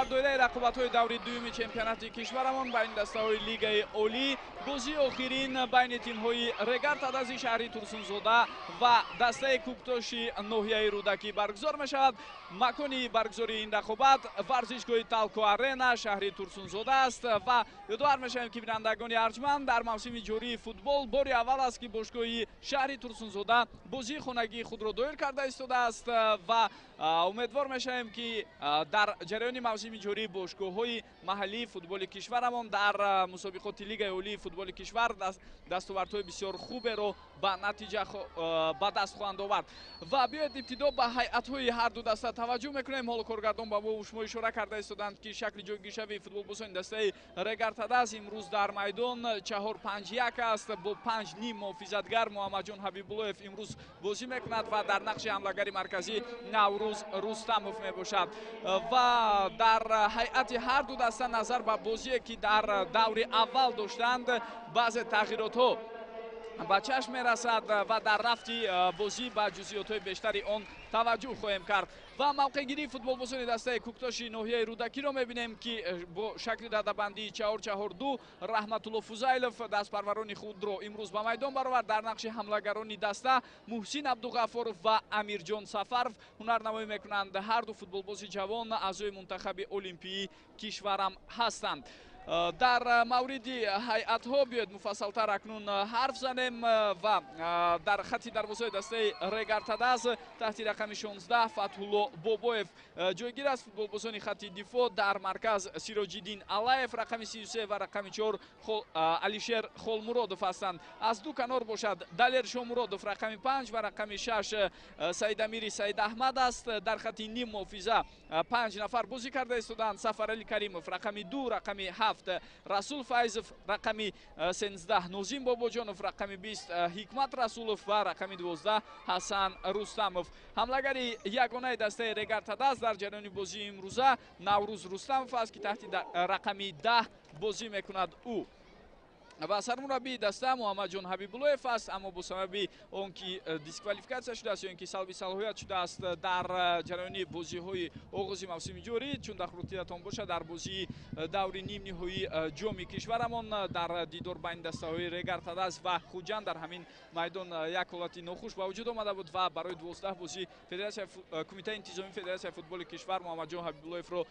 Доираи рақобатҳои даври дуюми чемпионати кишварамон байни дастаҳои Лигаи Олӣ, бозии охирин байни тимҳои Регар Тадази шаҳри Турсунзода ва дастаи Кӯктоши ноҳияи Рӯдакӣ баргузор мешавад. Макони баргузории ин рақобат варзишгоҳи Талко Арена шаҳри Турсунзода аст. Ва ёдовар мешавем, ки, бинандагони арҷманд, дар мавсими ҷории футбол бори аввал аст, ки бошгоҳи шаҳри Турсунзода бозии хонагии худро доир карда истодааст. Ва умедвор мешавем, ки дар ҷараёни мавсими ҷории бошгоҳҳои маҳаллии футболи кишварамон дар мусобиқоти Лигаи Олии футболи кишвар дастовардҳои бисёр хуберо ба натиҷа ба даст хоҳанд овард. Ва биёед, ибтидо ба ҳайатҳои ҳарду даста таваҷҷӯҳ мекунем. Ҳоло коргардон ба мо шумо ишора карда истоданд, ки шакли ҷойгиршавии футболбозони дастаи Регар Тадаз имрӯз дар майдон 4-5-1 аст. Бо панҷ ним муҳофизатгар Муҳаммадҷон Ҳабибуллоев имрӯз бозӣ мекунад ва дар нақши ҳамлагари марказӣ Наврӯз Рустамов мебошад. Ва дар ҳайати ҳарду даста назар ба бозие, ки дар даври аввал доштанд, баъзе тағйиротҳо ба чашм мерасад ва дар рафти бозӣ ба ҷузъиётҳои бештари он таваҷҷӯҳ хоҳем кард. Ва мавқеъгирии футболбозони дастаи Кӯктоши ноҳияи Рӯдакиро мебинем, ки бо шакли радабандии 4-4-2 Раҳматулло Фузайлов дастпарварони худро имрӯз ба майдон баровард. Дар нақши ҳамлагарони даста Муҳсин Абдуғаффоров ва Амирҷон Сафаров ҳунарнамоӣ мекунанд. Ҳарду футболбози ҷавон аъзои мунтахаби олимпии кишварам ҳастанд. Дар мавриди ҳайатҳо биёед, муфассалтар акнун ҳарф занем. Ва дар хати дарвозаи дастаи Регар-ТадАЗ таҳти рақами 16 Фатҳулло Бобоев ҷойгир аст. Футболбозони хати дифоъ: дар марказ Сироҷиддин Алаев, рақами 33, ва рақами 4 Алишер Холмуродов ҳастанд. Аз ду канор бошад, Далер Шомуродов, рақами 5, ва рақами 6 Саидамири Саидаҳмад аст. Дар хати ним муҳофиза панҷ нафар бозӣ карда истоданд: Сафарали Каримов, рақами 2, рақами 7 Расул Файзов, рақами 13 Нозим Бобоҷонов, рақами 20 Ҳикмат Расулов ва рақами 12 Ҳасан Рустамов. Ҳамлагари ягонаи дастаи Регар Тадаз дар ҷараёни бозии имрӯза Наврӯз Рустамов аст, ки таҳти рақами 10 бозӣ мекунад ӯ. Ва сармураббии даста Муҳаммадҷон Ҳабибуллоев аст, аммо бо сабаби он ки дисквалификатсия шудааст ё ин ки салби салоҳият шудааст дар ҷараёни бозиҳои оғози мавсими ҷорӣ, чун дар хотиратон бошад, дар бозии даври нимниҳоии ҷоми кишварамон дар дидор байни дастаҳои Регар Тадаз ва Хуҷанд дар ҳамин майдон як ҳолати нохуш ба вуҷуд омада буд ва барои 12 бозӣ федератсия, Кумитаи интизомии Федератсияи футболи кишвар Муҳаммадҷон Ҳабибуллоевро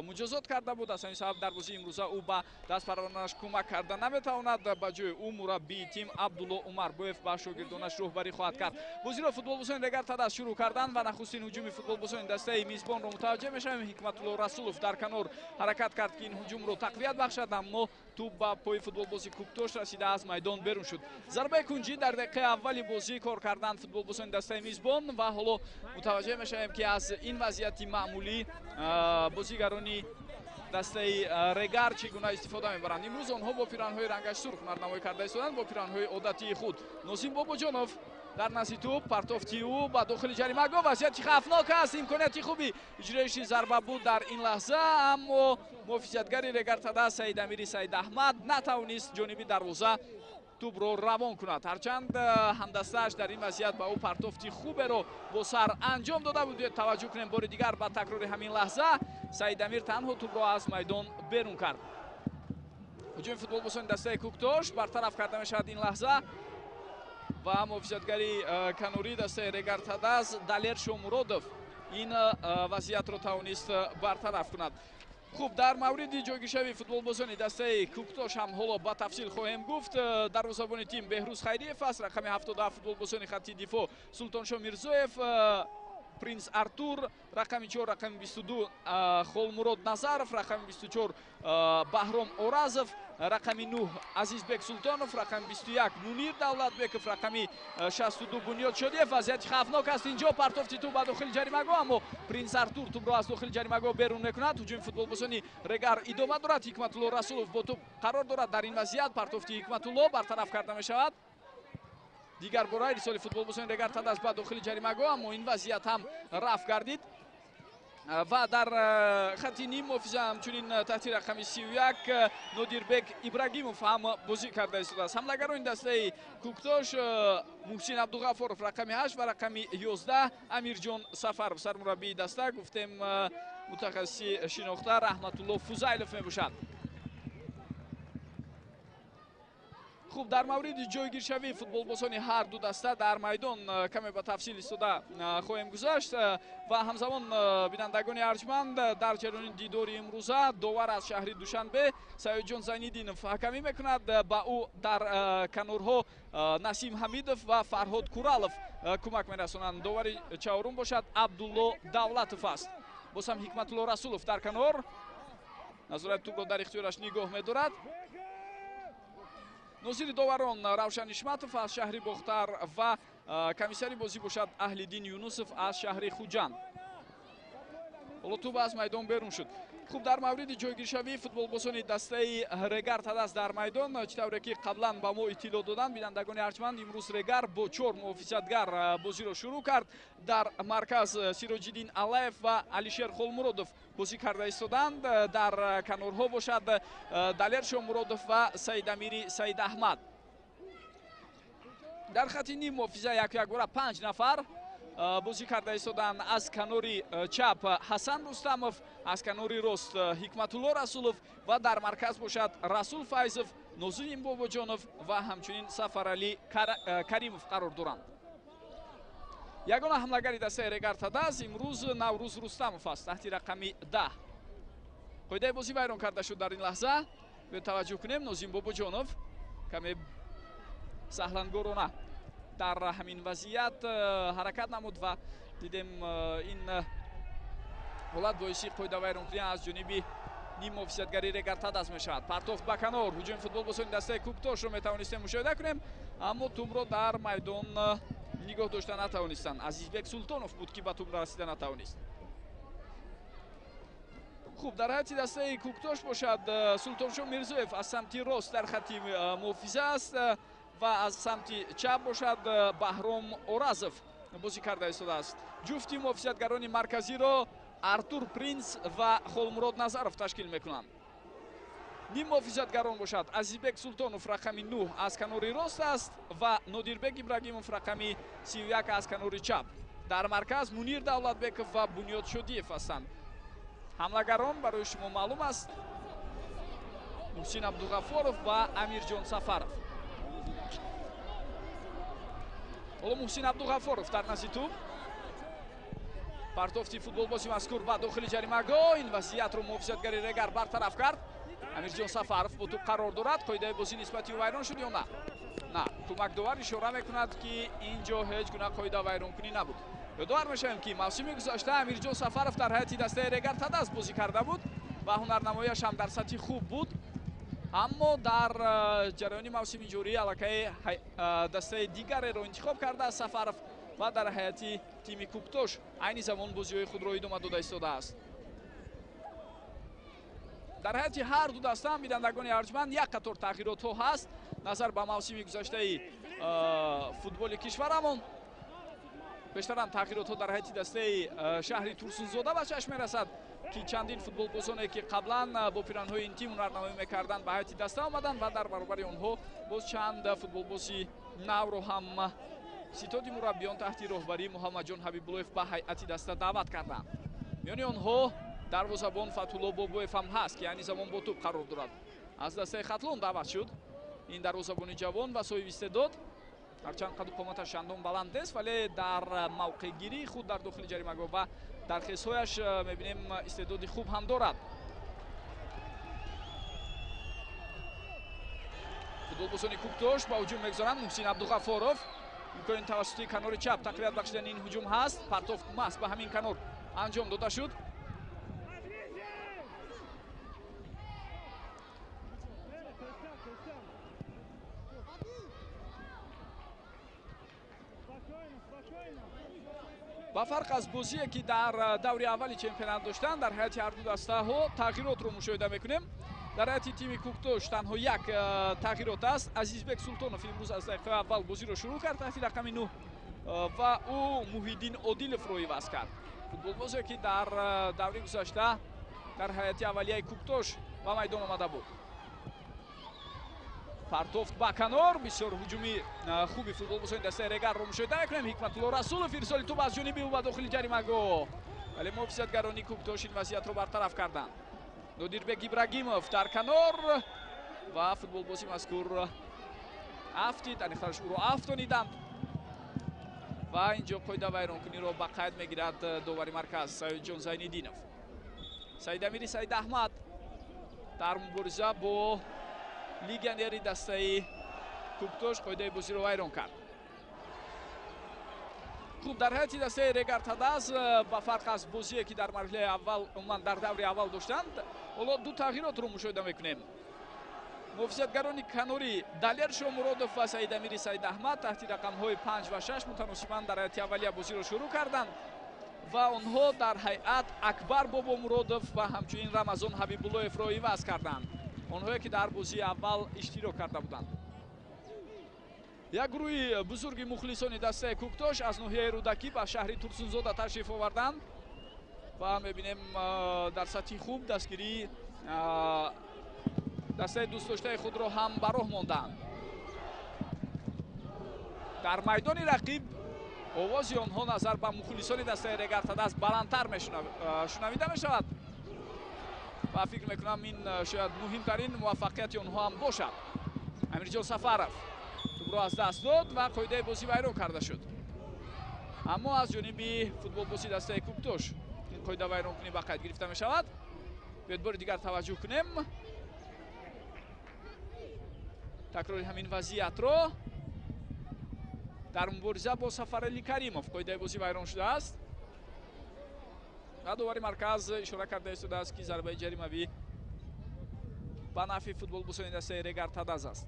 муҷозот карда буд. Аз ҳамин сабаб дар бозии имрӯза ӯ ба дастпарваронаш кӯмак карда наметавонад. Ба ҷои ӯ мураббии тим Абдулло Умарбоев ба шогирдонаш роҳбарӣ хоҳад кард. Бозиро футболбозони Регар Тадаз шурӯъ карданд ва нахустин ҳуҷуми футболбозони дастаи мизбонро мутаваҷҷеҳ мешавем. Ҳикматулло Расулов дар канор ҳаракат кард, ки ин ҳуҷумро тақвият бахшад, аммо тӯб ба пои футболбози Кӯктош расида, аз майдон берун шуд. Зарбаи кунҷӣ. Дар дақиқаи аввали бозӣ кор карданд футболбозони дастаи мизбон ва ҳоло мутаваҷҷеҳ мешавем, ки аз ин вазъияти маъмулӣ бозигарони дастаи Регар чӣ гуна истифода мебаранд. Имрӯз онҳо бо пиранҳои рангаш сурх ҳунарнамоӣ карда истоданд, бо пиранҳои одатии худ. Нозим Бобоҷонов дар назди тӯб, партофти ӯ ба дохили ҷаримагоҳ, вазъияти хавфнок аст. Имконияти хуби иҷроиши зарба буд дар ин лаҳза, аммо муҳофизатгари Регар Тадаз Саидамири Саидаҳмад натавонист ҷониби дарвоза тӯбро равон кунад, ҳарчанд ҳамдастааш дар ин вазъият ба ӯ партофти хуберо бо сар анҷом дода буд. Таваҷҷӯҳ кунем бори дигар ба такрори ҳамин лаҳза. Саидамир танҳо тӯбро аз майдон берун кард. Ҳуҷуми футболбозони дастаи Кӯктош бартараф карда мешавад ин лаҳза ва муҳофизатгари канории дастаи Регар Тадаз Далер Шомуродов ин вазъиятро тавонист бартараф кунад. Хуб, дар мавриди ҷойгиршавии футболбозони дастаи Кӯктош ҳам ҳоло ба тафсил хоҳем гуфт. Дарвозабони тим Беҳрӯз Хайриев аст, рақами 77. Футболбозони хатти дифоъ: Султоншо Мирзоев, Принс Артур, рақами 4, рақами 22 Холмурод Назаров, рақами 24 Баҳром Оразов, рақами 9 Азизбек Султонов, рақами 21 Мунир Давлатбеков, рақами 62 Бунёд Шодиев. Вазъияти хавфнок аст инҷо, партофти тӯб ба дохили ҷаримагоҳ, аммо Принс Артур тӯбро аз дохили ҷаримагоҳ берун мекунад. Ҳуҷуми футболбозони Регар идома дорад. Ҳикматулло Расулов бо тӯб қарор дорад дар ин вазъият, партофти Ҳикматулло бартараф карда мешавад. Дигар бора ирсоли футболбозони Регар Тадаз ба дохили ҷаримагоҳ, аммо ин вазъият ҳам рафт гардид. Ва дар хати ним муҳофиза ҳамчунин таҳти рақами 31 Нодирбек Ибрагимов ҳам бозӣ карда истодааст. Ҳамлагарони дастаи Кӯктош: Муҳсин Абдуғаффоров, рақами 8, ва рақами 11 Амирҷон Сафаров. Сармураббии даста, гуфтем, Мутахассиси шинохта Раҳматулло Фузайлов мебошад. Хуб, дар мавриди ҷойгиршавии футболбозони ҳар ду даста дар майдон каме ба тафсил истода хоҳем гузашт ва ҳамзамон, бинандагони арҷманд, дар ҷараёни дидори имрӯза довар аз шаҳри Душанбе Саёдҷон Зайниддинов ҳакамӣ мекунад. Ба ӯ дар канорҳо Насим Ҳамидов ва Фарҳод Куралов кӯмак мерасонанд. Довари чаҳорум бошад Абдулло Давлатов аст. Боз ҳам Ҳикматулло Расулов дар канор назорати тӯбро дар ихтиёраш нигоҳ медорад. Нозири доварон Равшан Ишматов аз шаҳри Бохтар ва комиссари бозӣ бошад Аҳлиддин Юнусов аз шаҳри Хуҷанд. Ҳоло тӯб аз майдон берун шуд. Хуб, дар мавриди ҷойгиршавии футболбозони дастаи Регар Тадас дар майдон, чӣ тавре ки қаблан ба мо иттилоъ доданд, бинандагони арҷманд, имрӯз Регар бо 4 муҳофизатгар бозиро шурӯъ кард. Дар марказ Сироҷиддин Алаев ва Алишер Холмуродов бозӣ карда истоданд. Дар канорҳо бошад Далер Шомуродов ва Саидамири Саидаҳмад. Дар хати ним муҳофиза як-якбора 5 нафар бозӣ карда истоданд. Аз канори чап Ҳасан Рустамов, аз канори рост Ҳикматулло Расулов ва дар марказ бошад Расул Файзов, Нозим Бобоҷонов ва ҳамчунин Сафаралӣ Каримов қарор доранд. Ягона ҳамлагари дастаи Регар Тадаз имрӯз Наврӯз Рустамов аст таҳти рақами 10. Қоидаи бозӣ вайрон карда шуд дар ин лаҳза. Биё таваҷҷӯҳ кунем, Нозим Бобоҷонов каме саҳлангорона дар ҳамин вазъият ҳаракат намуд ва дидем, ин ҳолат боиси қоидавайронкунӣ аз ҷониби ним муҳофизатгари Регар Тадаз мешавад. Партофт ба канор, ҳуҷуми футболбозони дастаи Кӯктошро метавонистем мушоҳида кунем, аммо тӯбро дар майдон нигоҳ дошта натавонистанд. Азизбек Султонов буд, ки ба тӯб расида натавонист. Хуб, дар ҳайати дастаи Кӯктош бошад Султоншо Мирзоев аз самти рост дар хати муҳофиза аст ва аз самти чап бошад Баҳром Оразов бозӣ карда истодааст. Ҷуфти муҳофизатгарони марказиро Артур Принс ва Холмурод Назаров ташкил мекунанд. Ним муҳофизатгарон бошад Азизбек Султонов рақами 9 аз канори рост аст ва Нодирбек Ибрагимов рақами 31 аз канори чап. Дар марказ Мунир Давлатбеков ва Бунёд Шодиев ҳастанд. Ҳамлагарон барои шумо маълум аст: Муҳсин Абдуғаффоров ва Амирҷон Сафаров. Ҳоло Муҳсин Абдуғаффоров дар назди тӯб. Партофти футболбози мазкур ба дохили ҷаримагоҳ. Ин вазъиятро муҳофизатгари Регар бартараф кард. Амирҷон Сафаров бо тӯб қарор дорад. Қоидаи бозӣ нисбати ӯ вайрон шуд ё на? На, кӯмакдовар ишора мекунад, ки ин ҷо ҳеҷ гуна қоида вайронкунӣ набуд. Ёдовар мешавем, ки мавсими гузашта Амирҷон Сафаров дар ҳайати дастаи Регар Тадаз бозӣ карда буд ва ҳунарнамояш ҳам дар сатҳи хуб буд, аммо дар ҷараёни мавсими ҷорӣ аллакай дастаи дигареро интихоб кардааст Сафаров ва дар ҳайати тими Кӯктош айни замон бозиҳои худро идома дода истодааст. Дар ҳайати ҳар ду даста ҳам, бинандагони арҷманд, як қатор тағйиротҳо ҳаст назар ба мавсими гузаштаи футболи кишварамон. Бештарам тағйиротҳо дар ҳайати дастаи шаҳри Турсунзода ба чашм мерасад, ки чандин футболбозоне, ки қаблан бо пиранҳои ин тим ҳунарнамоӣ мекарданд, ба ҳайати даста омаданд ва дар баробари онҳо боз чанд футболбози навро ҳам ситоди мураббиён таҳти роҳбарии Муҳаммадҷон Ҳабибуллоев ба ҳайати даста даъват карданд. Миёни онҳо дарвозабон Фатҳулло Бобоев ҳам ҳаст, ки айни замон бо тӯб қарор дорад. Аз дастаи Хатлон даъват шуд ин дарвозабони ҷавон ва соҳиби истеъдод. Ҳарчанд қаду қоматаш чандон баланд нест, вале дар мавқеъгирии худ дар дохили ҷаримагоҳ ва дар хезҳояш мебинем, истеъдоди хуб ҳам дорад. Футболбозони Кӯктош ба ҳуҷум мегузоранд. Муҳсин Абдуғаффоров, имкони тавассути канори чап тақвият бахшидани ин ҳуҷум ҳаст. Партофт маҳз ба ҳамин канор анҷом дода шуд. Ба фарқ аз бозие, ки дар даври аввали чемпионат доштанд, дар ҳайати ҳарду дастаҳо тағйиротро мушоҳида мекунем. Дар ҳайати тими Кӯктош танҳо як тағйирот аст. Азизбек Султонов имрӯз аз дақиқаи аввал бозиро шурӯъ кард таҳти рақами 9 ва ӯ Муҳиддин Одиловро иваз кард, футболбозе, ки дар даври гузашта дар ҳайати аввалияи Кӯктош ба майдон омада буд. Партофт ба канор, бисёр ҳуҷуми хуби футболбозони дастаи Регарро мушоҳида мекунем. Ҳикматулло Расулов, ирсоли тӯб аз ҷониби ӯ ба дохили ҷаримагоҳ. Вале муҳофизатгарони Кӯктош ин вазъиятро бартараф карданд. Нодирбек Ибрагимов дар канор ва футболбози мазкур афтид, аниқтараш ӯро афтониданд ва инҷо қоида вайронкуниро ба қайд мегирад довари марказ Саидҷон Зайниддинов. Саидамири Саид Аҳмад дар мубориза бо легионери дастаи Кӯктош қоидаи бозиро вайрон кард. Хуб, дар ҳайати дастаи Регар Тадаз ба фарқ аз бозие ки дар марҳилаи аввал, умуман дар даври аввал доштанд, ҳоло ду тағйиротро мушоҳида мекунем. Муҳофизатгарони канори Далер Шомуродов ва Саидамири Саид Аҳмад таҳти рақамҳои 5 ва 6 мутаносибан дар ҳайати аввалия бозиро шурӯъ карданд ва онҳо дар ҳайат Акбар Бобомуродов ва ҳамчунин Рамазон Ҳабибуллоевро иваз карданд, онҳое ки дар бозии аввал иштирок карда буданд. Як гурӯҳи бузурги мухлисони дастаи Кӯктош аз ноҳияи Рӯдакӣ ба шаҳри Турсунзода ташриф оварданд ва мебинем дар сатҳи хуб дастгирии дастаи дӯстдоштаи худро ҳам ба роҳ монданд. Дар майдони рақиб овози онҳо назар ба мухлисони дастаи Регар Тадаз баландтар шунавида мешавад ва фикр мекунам ин шояд муҳимтарин муваффақияти онҳо ҳам бошад. Амирҷон Сафаров тӯбро аз даст дод ва қоидаи бозӣ вайрон карда шуд. Аммо аз ҷониби футболбози дастаи Кӯктош ин қоида вайронкунӣ ба қайд гирифта мешавад. Биёед бори дигар таваҷҷӯҳ кунем. Такрори ҳамин вазъиятро дар мубориза бо Сафарали Каримов қоидаи бозӣ вайрон шудааст ва довари марказ ишора карда истодааст, ки зарбаи ҷаримавӣ ба нафъи футболбозони дастаи Регар Тадаз аст.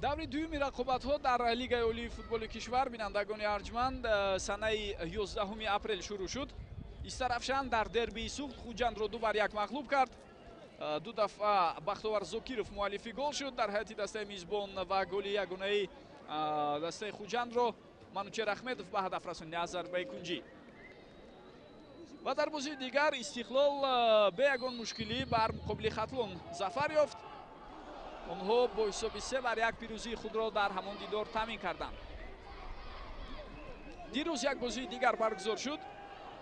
Даври дуюми рақобатҳо дар Лигаи олии футболи кишвар, бинандагони арҷманд, санаи 11 апрел шурӯъ шуд. Истарафшан дар дербии Суғд Хуҷандро 2-1 мағлуб кард. Ду дафъа Бахтовар Зокиров муаллифи гол шуд дар ҳайати дастаи мизбон ва голи ягонаи дастаи Хуҷандро Манучер Ахмедов ба ҳадаф расонид аз зарбаи кунҷӣ. Ва дар бозии дигар Истиқлол бе ягон мушкилӣ бар муқобили Хатлон зафар ёфт. Онҳо бо ҳисоби 3-1 пирӯзии худро дар ҳамон дидор таъмин карданд. Дирӯз як бозии дигар баргузор шуд.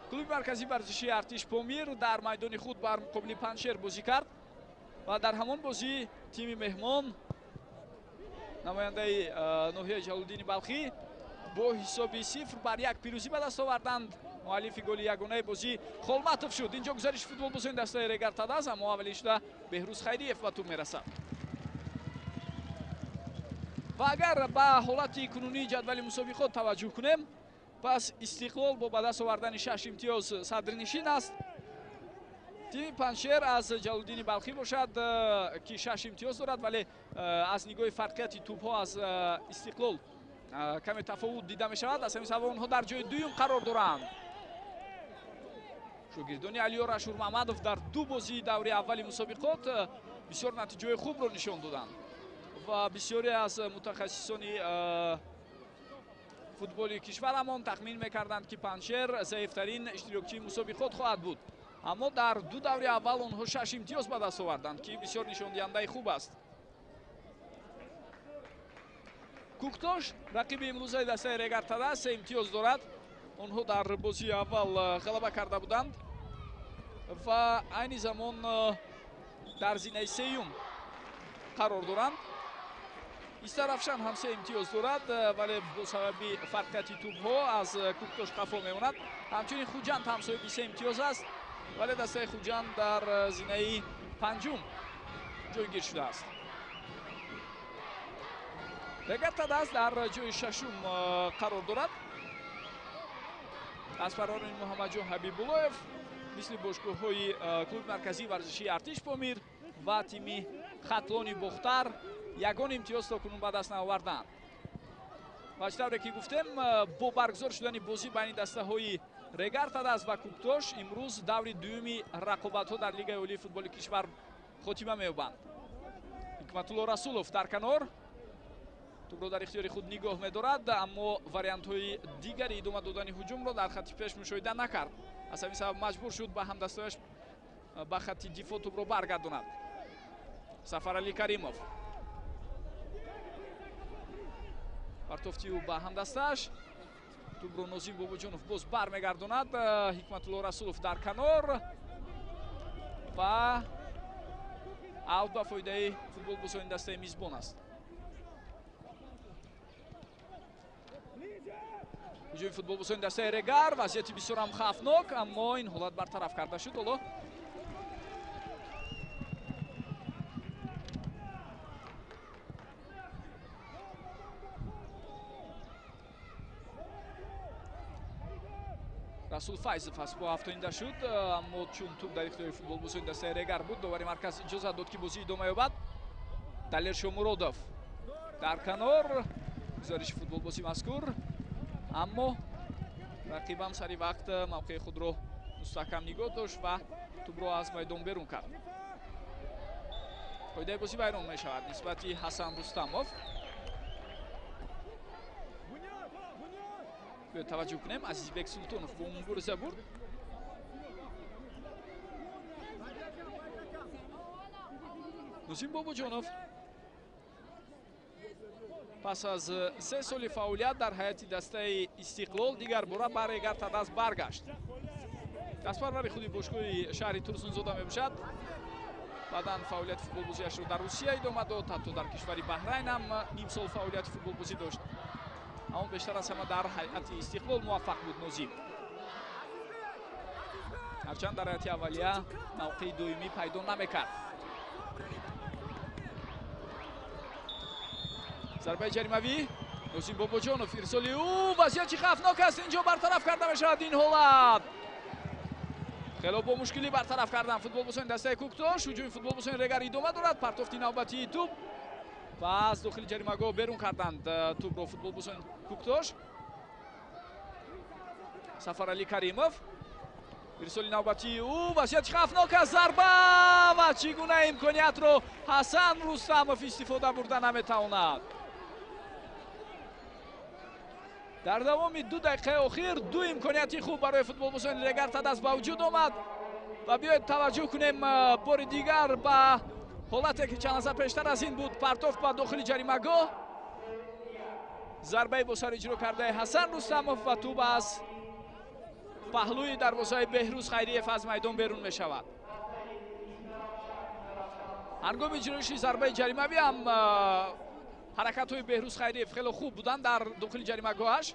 Клуби марказии варзишии Артиш Помир дар майдони худ бар муқобили Панҷшер бозӣ кард ва дар ҳамон бозӣ тими меҳмон, намояндаи ноҳияи Ҷалолиддини Балхӣ, бо ҳисоби 0-1 пирӯзӣ ба даст оварданд. Муаллифи голи ягонаи бозӣ Холматов шуд. Инҷо гузариши футболбозони дастаи Регар Тадаз, аммо аввалин шуда Беҳрӯз Хайриев ба тӯб мерасад. Ва агар ба ҳолати кунунии ҷадвали мусобиқот таваҷҷӯҳ кунем, пас Истиқлол бо ба даст овардани 6 имтиёз садрнишин аст. Тими Панҷшер аз Ҷалолиддини Балхӣ бошад, ки 6 имтиёз дорад, вале аз нигоҳи фарқияти тӯбҳо аз Истиқлол каме тафовут дида мешавад. Аз ҳамин сабаб онҳо дар ҷои дуюм қарор доранд. Шогирдони Алиёр Ашурмамадов дар ду бозии даври аввали мусобиқот бисёр натиҷаҳои хубро нишон доданд ва бисёре аз мутахассисони футболи кишварамон тахмин мекарданд, ки Панҷшер заифтарин иштирокчии мусобиқот хоҳад буд. Аммо дар ду даври аввал онҳо 6 имтиёз ба даст оварданд, ки бисёр нишондиҳандаи хуб аст. Кӯктош рақиби имрӯзаи дастаи Регар Тадаз 3 имтиёз дорад. Онҳо дар бозии аввал ғалаба карда буданд ва айни замон дар зинаи сеюм қарор доранд. Истарафшан ҳам 3 имтиёз дорад, вале бо сабаби фарқияти тӯбҳо аз Кӯктош қафо мемонад. Ҳамчунин Хуҷанд ҳам соҳиби 3 имтиёз аст, вале дастаи Хуҷанд дар зинаи панҷум ҷойгир шудааст. Регар Тадаз дар ҷои шашум қарор дорад. Дастпарварони Муҳаммадҷон Ҳабибуллоев мисли бошгоҳҳои клуби марказии варзишии Артиш Помир ва тими Хатлони Бохтар ягон имтиёз то кунун ба даст наоварданд. Ва чӣ тавре ки гуфтем, бо баргузор шудани бозӣ байни дастаҳои Регар Тадаз ва Кӯктош имрӯз даври дуюми рақобатҳо дар Лигаи олии футболи кишвар хотима меёбанд. Ҳикматулло Расулов дар канор тӯбро дар ихтиёри худ нигоҳ медорад, аммо вариантҳои дигари идома додани ҳуҷумро дар хатти пеш мушоҳида накард. Аз ҳамин сабаб маҷбур шуд ба ҳамдастояш ба хатти дифоъ тӯбро баргардонад. Сафаралӣ Каримов. Партофти ӯ ба ҳамдасташ. Тӯбро Нозим Бобоҷонов боз бармегардонад. Ҳикматулло Расулов дар канор ва аут ба фоидаи футболбозони дастаи мизбон аст. Ҳуҷуми футболбозони дастаи Регар, вазъияти бисёрам хавфнок, аммо ин ҳолат бартараф карда шуд. Ҳоло Расул Файзов аз по афтонида шуд, аммо чун тӯб дар ихтиёри футболбозони дастаи Регар буд, довари марказ иҷозат дод, ки бозӣ идома ёбад. Далер Шомуродов дар канор, гузариши футболбози мазкур, аммо рақибам сари вақт мавқеи худро мустаҳкам нигоҳ дошт ва тӯбро аз майдон берун кард. Қоидаи бозӣ вайрон мешавад нисбати Ҳасан Рустамов. Таваҷҷӯҳ кунем, Азизбек Султонов бо мубориза бурд. Нозим Бобоҷонов пас аз 3 соли фаъолият дар ҳайати дастаи Истиқлол дигар бора ба Регар Тадаз баргашт. Дастпарвари худи бошгоҳи шаҳри Турсунзода мебошад. Баъдан фаъолияти футболбозиашро дар Русия идома дод, ҳатто дар кишвари Баҳрайн ҳам ним сол фаъолияти футболбозӣ дошт. Аммо бештар аз ҳама дар ҳайати Истиқлол муваффақ буд Нозим. Ҳарчанд дар ҳайати аввалия мавқеи доимӣ пайдо намекард. Зарбаи ҷаримавӣ, Нозим Бобоҷонов, ирсоли ӯ, вазъият чӣ хавфнок аст, инҷо бартараф карда мешавад ин ҳолат. Хело бо мушкилӣ бартараф кардан футболбозони дастаи Кӯктош. Ҳуҷуми футболбозони Регар идома дорад. Партофти навбатии тӯб ва аз дохили ҷаримагоҳ берун карданд тӯбро футболбозони Кӯктош. Сафаралӣ Каримов, ирсоли навбатии ӯ, вазъият хавфнок аст, зарба ва чӣ гуна имкониятро Ҳасан Рустамов истифода бурда наметавонад. Дар давоми 2 дақиқаи охир 2 имконияти хуб барои футболбозони Регар Тадаз ба вуҷуд омад ва биёед таваҷҷӯҳ кунем бори дигар ба ҳолате ки чанд лаҳза пештар аз ин буд. Партофт ба дохили ҷаримагоҳ, зарбаи бо сар иҷро кардаи Ҳасан Рустамов ва тӯб аз паҳлӯи дарвозаи Беҳрӯз Хайриев аз майдон берун мешавад. Ҳангоми иҷроиши зарбаи ҷаримавӣ ҳам ҳаракатҳои Беҳрӯз Хайриев хеле хуб буданд дар дохили ҷаримагоҳаш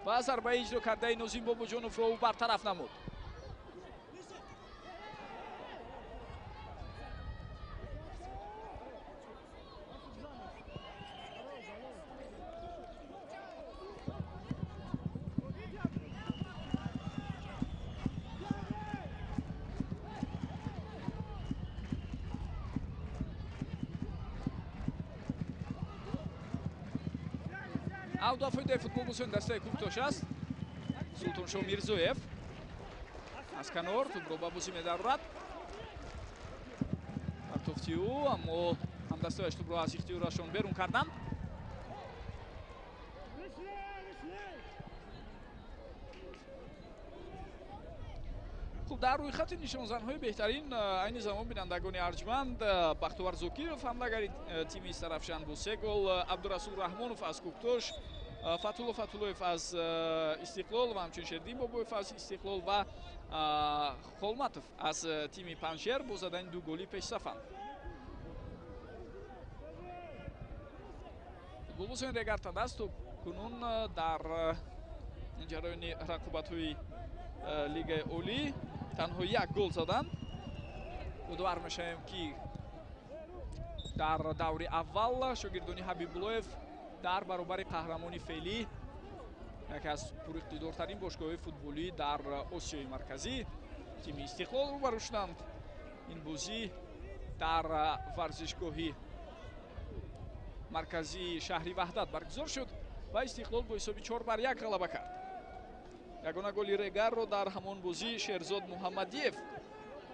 ва зарбаи иҷро кардаи Нозим Бобоҷоновро ӯ бартараф намуд. Аут ба фоидаи футболбозони дастаи Кӯктош аст. Султоншоҳ Мирзоев аз канор тӯбро ба бозӣ медарорад. Партофти ӯ, аммо ҳамдастояш тӯбро аз ихтиёрашон берун карданд. Хуб, дар рӯйхати нишонзанҳои беҳтарин айни замон бинандагони арҷманд Бахтовар Зокиров ҳамлагари тими Сарафшан бо 3 гол, Абдурасул Раҳмонов аз Кӯктош, Фатулло Фатуллоев аз Истиқлол ва ҳамчунин Шердин Бобоев аз Истиқлол ва Холматов аз тими Панҷшер бо задани 2 голи пешсафанд. Футболбозони Регар Тадаз то кунун дар ҷараёни рақобатҳои Лигаи Олӣ танҳо 1 гол заданд. Ёдовар мешавем, ки дар даври аввал шогирдони Ҳабибуллоев дар баробари қаҳрамони феълӣ, яке аз пуриқтидортарин бошгоҳҳои футболӣ дар Осиёи Марказӣ, тими Истиқлол рӯбарӯ шуданд. Ин бозӣ дар варзишгоҳи марказии шаҳри Ваҳдат баргузор шуд ва Истиқлол бо ҳисоби 4-1 ғалаба кард. Ягона голи Регарро дар ҳамон бозӣ Шерзод Муҳаммадиев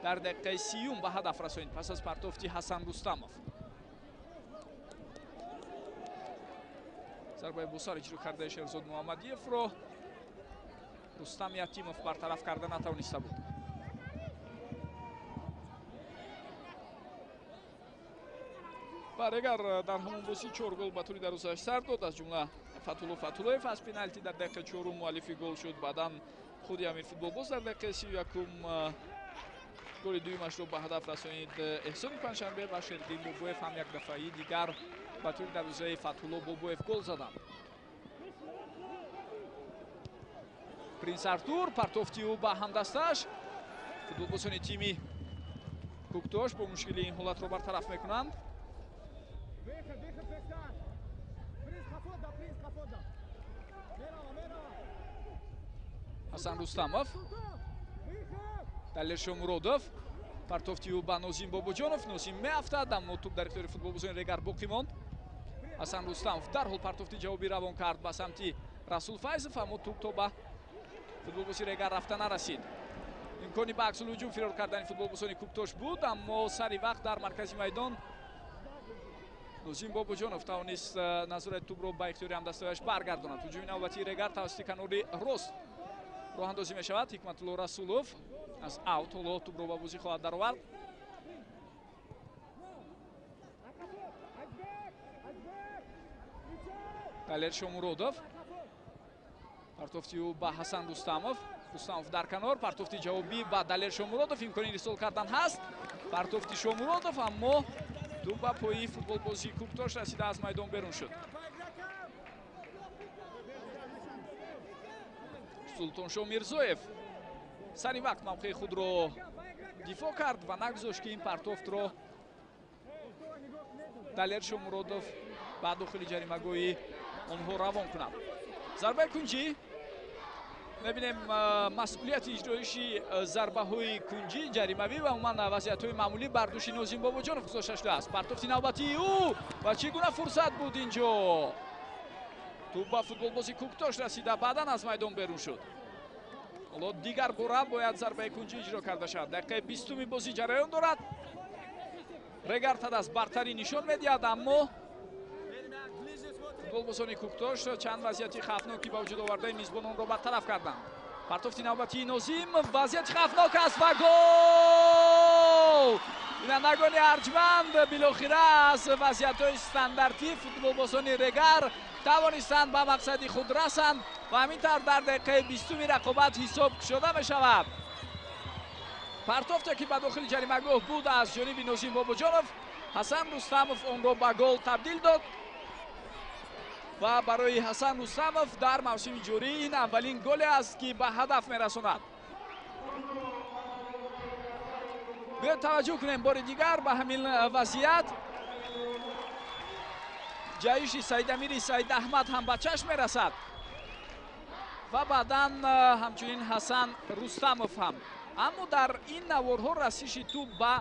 дар дақиқаи 30 ба ҳадаф расонид пас аз партофти Ҳасан Рустамов. Зарбаи босар иҷро кардаи Шерзод Муҳаммадиевро Рустам Ятимов бартараф карда натавониста буд. Ва Регар дар ҳамон бозӣ 4 гол ба тури дарвозааш сар дод, аз ҷумла Фатулло Фатуллоев аз пеналти дар дақиқаи 4 муаллифи гол шуд. Баъдан худи Амир футболбоз дар дақиқаи 31 голи дуюмашро ба ҳадаф расонид Эҳсони Панҷшанбе ва Шердин Бобоев ҳам як дафъаи дигар ба тури дарвозаи Фатулло Бобоев гол заданд. Принс Артур партофти ӯ ба ҳамдасташ. Футболбозони тими Куктош бо мушкили ин ҳолатро бартараф мекунанд. Ҳасан Рустамов, Далер Шомуродов, партофти ӯ ба Нозим Бобоҷонов. Нозим меафтад, аммо тӯп дар ихтиёри футболбозони Регар боқӣ монд. Ҳасан Рустамов дарҳол партофти ҷавобӣ равон кард ба самти Расул Файзов, аммо тӯп то ба футболбози Регар рафта нарасид. Имкони ба аксулҳуҷум фирор кардани футболбозони Куктош буд, аммо сари вақт дар маркази майдон Нозим Бобоҷонов тавонист назорати тӯпро ба ихтиёри ҳамдастааш баргардонад. Ҳуҷуми навбатии Регар тавассути канори рост роҳандозӣ мешавад. Ҳикматулло Расулов аз аут ҳоло тӯпро ба бозӣ хоҳад даровард. Далер Шомуродов, партофти ӯ ба Ҳасан Рустамов. Рустамов дар канор, партофти ҷавобӣ ба Далер Шомуродов. Имкони ирсол кардан ҳаст. Партофти Шомуродов, аммо тӯп ба пои футболбози Куктош расида аз майдон берун шуд. Султоншо Мирзоев сари вақт мавқеи худро дифоъ кард ва нагузошт, ки ин партофтро Далер Шомуродов ба дохили ҷаримагоҳи онҳо равон кунад. Зарбаи кунҷӣ. Мебинем масъулияти иҷроиши зарбаҳои кунҷӣ, ҷаримавӣ ва умуман вазъиятҳои маъмулӣ бар дӯши Нозим Бобоҷонов гузошта шудааст. Партофти навбатии ӯ ва чӣ гуна фурсат буд инҷо. Тӯп ба футболбози Куктош расида, баъдан аз майдон берун шуд. Ҳоло дигар бора бояд зарбаи кунҷӣ иҷро карда шавад. Дақиқаи 20-уми бозӣ ҷараён дорад. Регар Тадас бартарӣ нишон медиҳад, аммо футболбозони Куктош чанд вазъияти хавфноки ба вуҷуд овардаи мизбононро бартараф карданд. Партофти навбатии Нозим, вазъияти хавфнок аст ва гол! Бинандагони арҷманд, билохира аз вазъиятҳои стандартӣ футболбозони Регар тавонистанд ба мақсади худ расанд ва ҳамин тавр дар дақиқаи 20-уми рақобат ҳисоб кушода мешавад. Партофте ки ба дохили ҷаримагоҳ буд аз ҷониби Нозим Бобоҷонов, Ҳасан Рустамов онро ба гол табдил дод ва барои Ҳасан Рустамов дар мавсими ҷорӣ ин аввалин голе аст, ки ба ҳадаф мерасонад. Биёед таваҷҷӯҳ кунем бори дигар ба ҳамин вазъият. Ҷаҳиши Саидамири Саидаҳмад ҳам ба чашм мерасад ва баъдан ҳамчунин Ҳасан Рустамов ҳам. Аммо дар ин наворҳо расиши тӯп ба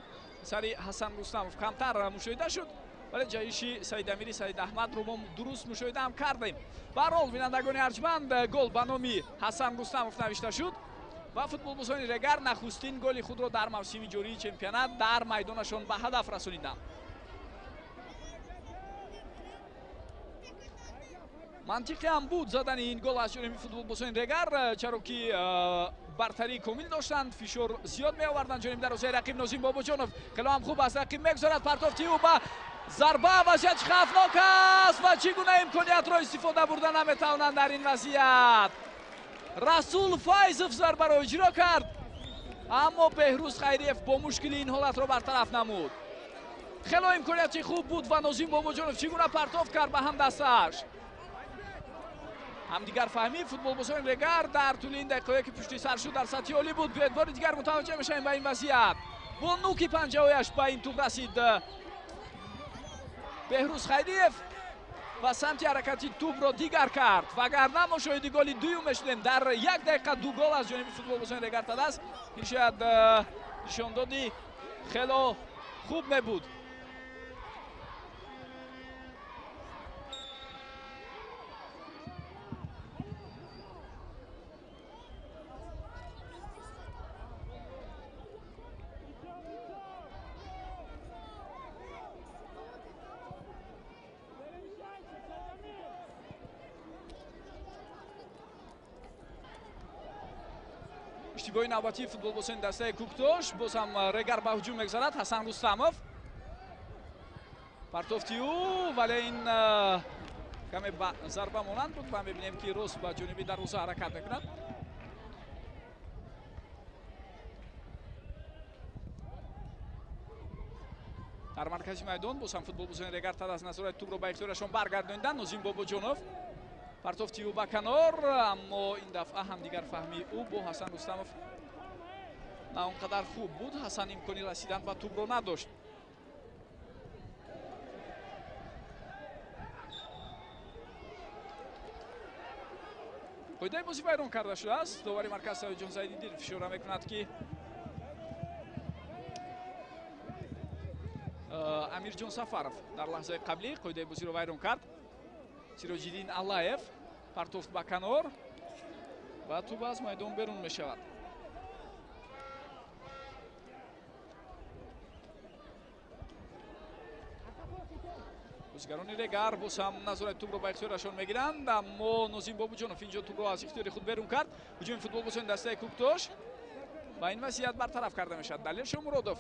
сари Ҳасан Рустамов камтар мушоҳида шуд, вале ҷаҳиши Саидамири Саидаҳмадро мо дуруст мушоҳида ҳам кардем. Баҳрҳол, бинандагони арҷманд, гол ба номи Ҳасан Рустамов навишта шуд ва футболбозони Регар нахустин голи худро дар мавсими ҷории чемпионат дар майдонашон ба ҳадаф расониданд. Мантиқи ҳам буд задани ин гол аз ҷониби футболбозони Регар, чаро ки бартарии комил доштанд, фишор зиёд меоварданд ҷониби дарвозаи рақиб. Нозим Бобоҷонов хело ҳам хуб аз рақиб мегузарад. Партофти ӯ ба зарба, вазъияти хавфнок аст ва чӣ гуна имкониятро истифода бурда наметавонанд дар ин вазъият. Расул Файзов зарбаро иҷро кард, аммо Беҳрӯз Хайриев бо мушкили ин ҳолатро бартараф намуд. Хело имконияти хуб буд ва Нозим Бобоҷонов чӣ гуна партофт кард ба ҳамдастааш. Ҳамдигар фаҳмӣ футболбозони Регар дар тӯли ин дақиқае ки пушти сар шуд дар сатҳи олӣ буд. Биёед бори дигар мутаваҷҷеҳ мешавем ба ин вазъият. Бо нуки панҷаҳояш ба ин тӯп расид Беҳрӯз Хайриев ва самти ҳаракати тӯпро дигар кард. Вагарна мо шоҳиди голи дуюм мешудем. Дар як дақиқа ду гол аз ҷониби футболбозони Регар Тадас. Ин шояд нишондоди хело хуб мебуд. Иштибоҳи навбатии футболбозони дастаи Куктош. Боз ҳам Регар ба ҳуҷум мегузарад. Ҳасан Рустамов партофти ӯ, вале ин каме ба зарба монанд буд ва мебинем, ки рост ба ҷониби дарвоза ҳаракат мекунад. Дар маркази майдон боз ҳам футболбозони Регар Тадаз назорати тӯбро ба ихтиёрашон баргардониданд. Нозим Бобоҷонов партофти ӯ ба канор, аммо ин дафъа ҳамдигар фаҳмии ӯ бо Ҳасан Рустамов на он қадар хуб буд. Ҳасан имкони расидан ба тӯбро надошт. Қоидаи бозӣ вайрон карда шудааст. Довари марказ Саидҷон Зайниддинов ишора мекунад, ки Амирҷон Сафаров дар лаҳзаи қаблӣ қоидаи бозиро вайрон кард. Сироҷиддин Аллаев партофт ба канор ва тӯб аз майдон берун мешавад. Бозигарони Регар боз ҳам назорати тӯбро ба ихтиёрашон мегиранд, аммо Нозим Бобоҷонов инҷо тӯбро аз ихтиёри худ берун кард. Ҳуҷуми футболбозони дастаи Куктош ва ин вазъият бартараф карда мешавад. Далер Шомуродов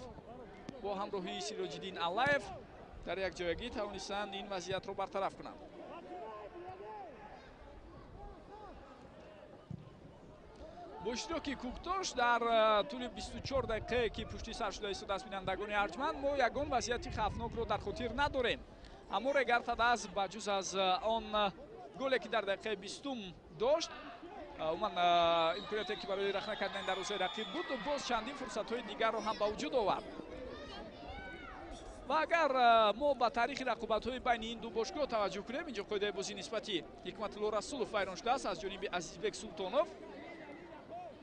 бо ҳамроҳии Сироҷиддин Аллаев дар якҷоягӣ тавонистанд ин вазъиятро бартараф кунанд. Бо иштироки Куктош дар тӯли 24 дақиқае, ки пушти сар шуда истодааст, бинандагони арҷманд, мо ягон вазъияти хавфнокро дар хотир надорем. Аммо Регар Тадаз ба ҷуз аз он голе, ки дар дақиқаи 20 дошт, умуман имконияте, ки барои рахна кардани дарвозаи рақиб буд, боз чандин фурсатҳои дигарро ҳам ба вуҷуд овард. Ва агар мо ба таърихи рақобатҳои байни ин ду бошгоҳ таваҷҷӯҳ кунем, инҷо қоидаи бозӣ нисбати Ҳикматулло Расулов вайрон шудааст аз ҷониби Азизбек Султонов.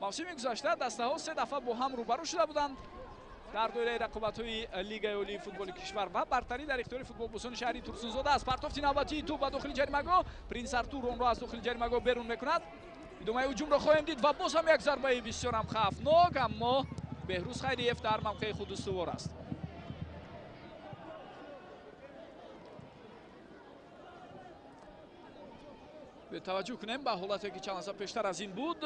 Мавсими гузашта дастаҳо се дафъа бо ҳам рӯбарӯ шуда буданд дар доираи рақобатҳои Лигаи олии футболи кишвар ва бартарӣ дар ихтиёри футболбозони шаҳри Турсунзода аст. Партофти навбатии тӯб ба дохили ҷаримагоҳ. Принс Артур онро аз дохили ҷаримагоҳ берун мекунад. Идомаи ҳуҷумро хоҳем дид ва боз ҳам як зарбаи бисёрам хавфнок, аммо Беҳрӯз Хайриев дар мавқеи худ устувор аст. Таваҷҷӯҳ кунем ба ҳолате, ки чанд лаҳза пештар аз ин буд.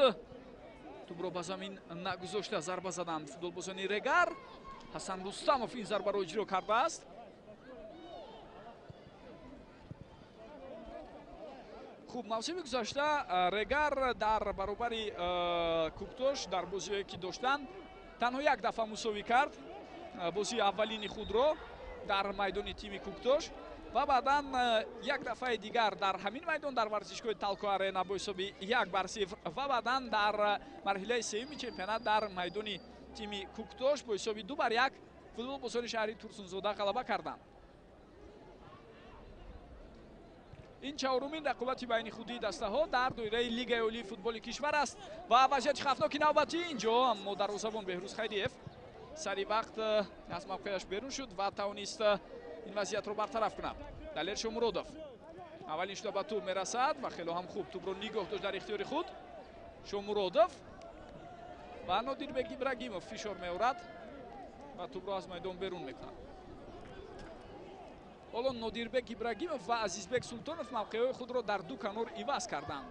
Тӯбро ба замин нагузошта зарба заданд футболбозони Регар. Ҳасан Рустамов ин зарбаро иҷро кардааст. Хуб, мавсими гузашта Регар дар баробари Куктош дар бозиҳое, ки доштанд, танҳо як дафъа мусовӣ кард бозии аввалини худро дар майдони тими Куктош ва баъдан як дафъаи дигар дар ҳамин майдон дар варзишгоҳи Талко Арена бо ҳисоби 1-0 ва баъдан дар марҳилаи сеюми чемпионат дар майдони тими Куктош бо ҳисоби 2-1 футболбозони шаҳри Турсунзода ғалаба карданд. Ин чаҳорумин рақобати байни худии дастаҳо дар доираи Лигаи олии футболи кишвар аст ва вазъияти хавфноки навбатӣ инҷо, аммо дарвозабон Беҳрӯз Хайриев сари вақт аз мавқеяш берун шуд ва тавонист ин вазъиятро бартараф кунад. Далер Шомуродов аввалин шуда ба тӯб мерасад ва хело ҳам хуб тӯбро нигоҳ дошт дар ихтиёри худ. Шомуродов ва Нодирбек Ибрагимов фишор меорад ва тӯбро аз майдон берун мекунад. Ҳоло Нодирбек Ибрагимов ва Азизбек Султонов мавқеъҳои худро дар ду канор иваз карданд.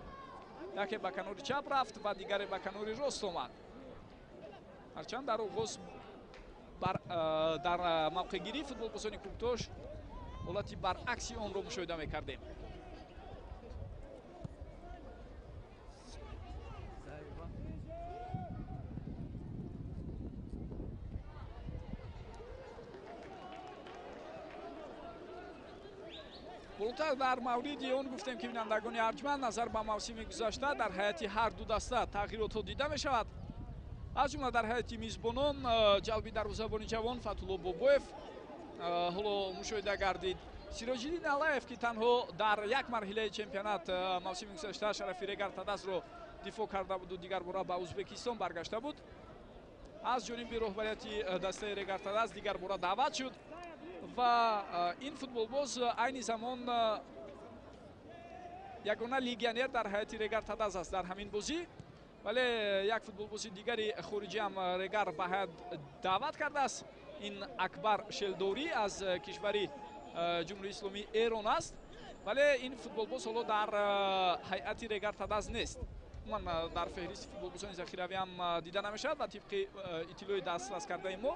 Яке ба канори чап рафт ва дигаре ба канори рост омад. Ҳарчанд дар оғоз дар мавқеъгирии футболбозони Куктош ҳолати баръакси онро мушоҳида мекардем. Болотар дар мавриди он гуфтем, ки бинандагони арҷманд, назар ба мавсими гузашта дар ҳайати ҳар ду даста тағйиротҳо дида мешавад. Аз ҷумла дар ҳайати мизбонон ҷалби дарвозабони ҷавон Фатулло Бобоев ҳоло мушоҳида гардид. Сироҷиддин Аллаев, ки танҳо дар як марҳилаи чемпионат мавсими гузашта шарафи Регар Тадазро дифоъ карда буду дигар бора ба Ӯзбекистон баргашта буд, аз ҷониби роҳбарияти дастаи Регар Тадаз дигар бора даъват шуд ва ин футболбоз айни замон ягона легионер дар ҳайати Регар Тадаз аст дар ҳамин бозӣ. Вале як футболбози дигари хориҷӣ ҳам Регар ба ҳайат даъват кардааст. Ин Акбар Шелдорӣ аз кишвари Ҷумҳурии Исломии Эрон аст, вале ин футболбоз ҳоло дар ҳайати Регар Тадаз нест. Умуман дар феҳристи футболбозони захиравӣ ҳам дида намешавад ва тибқи иттилои дастрас кардаи мо